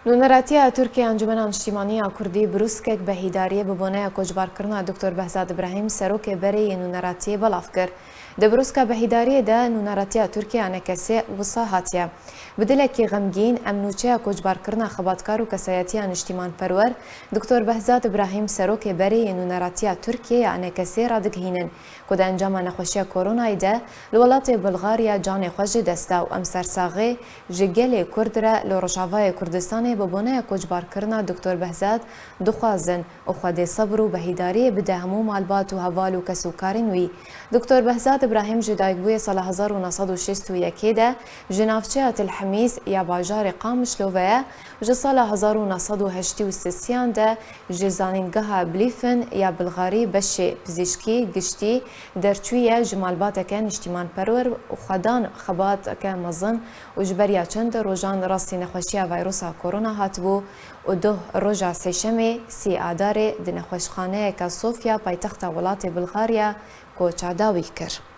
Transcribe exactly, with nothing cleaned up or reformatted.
Nûneratiya Tirkiye Encûmena Niştîmanî ya Kurdî birûskek bihîdariyê bi boneya koçbarkirina Doktor Behzad Îbrahîm serokê berê yê nûneratiyê belav kir. Di birûska bihîdariyê de nûneratiya Tirkiye ya nekesê wisa hatiye. Bi dilekî xemgîn em nûçeya koçbarkirina xebatkar û kesayetiya niştîmanperwer Doktor Behzad Îbrahîm serokê berê yê nûneratiya Tirkiye ya nekesê radigihînin ku di encama nexweşiya koronayê de li welatê Bulgarya canê xwe ji dest da û em sersaxê ji gelê Kurd re li Rojavayê Kurdistanê bi boneya koçbarkirina Doktor Behzad dixwazin û Xwedê sebr û behîdariyê bide hemû malbat û heval û kesûkarên wî. Doktor Behzad Îbrahîm ji dayikbûyê sala hezar û neh sed û şêst û yekê de ji navçeya Til Hemîs ya bajarê Qamişlo ve ye û ji sala hezar û neh sed û heştê û sêsiyan de ji zanîngeha Blîfin ya Bilgarî beşê pizîşkî giştî derçûye, ji malbateke niştîmanperwer û xwedan xebateke mezin û ji beriya çend rojan rastî nexweşiya vayrosa korona hatibû û doh roja sêşemê sî Adarê di nexweşxaneyeke Sofya paytexta welatê Bilgarya koça dawî kir.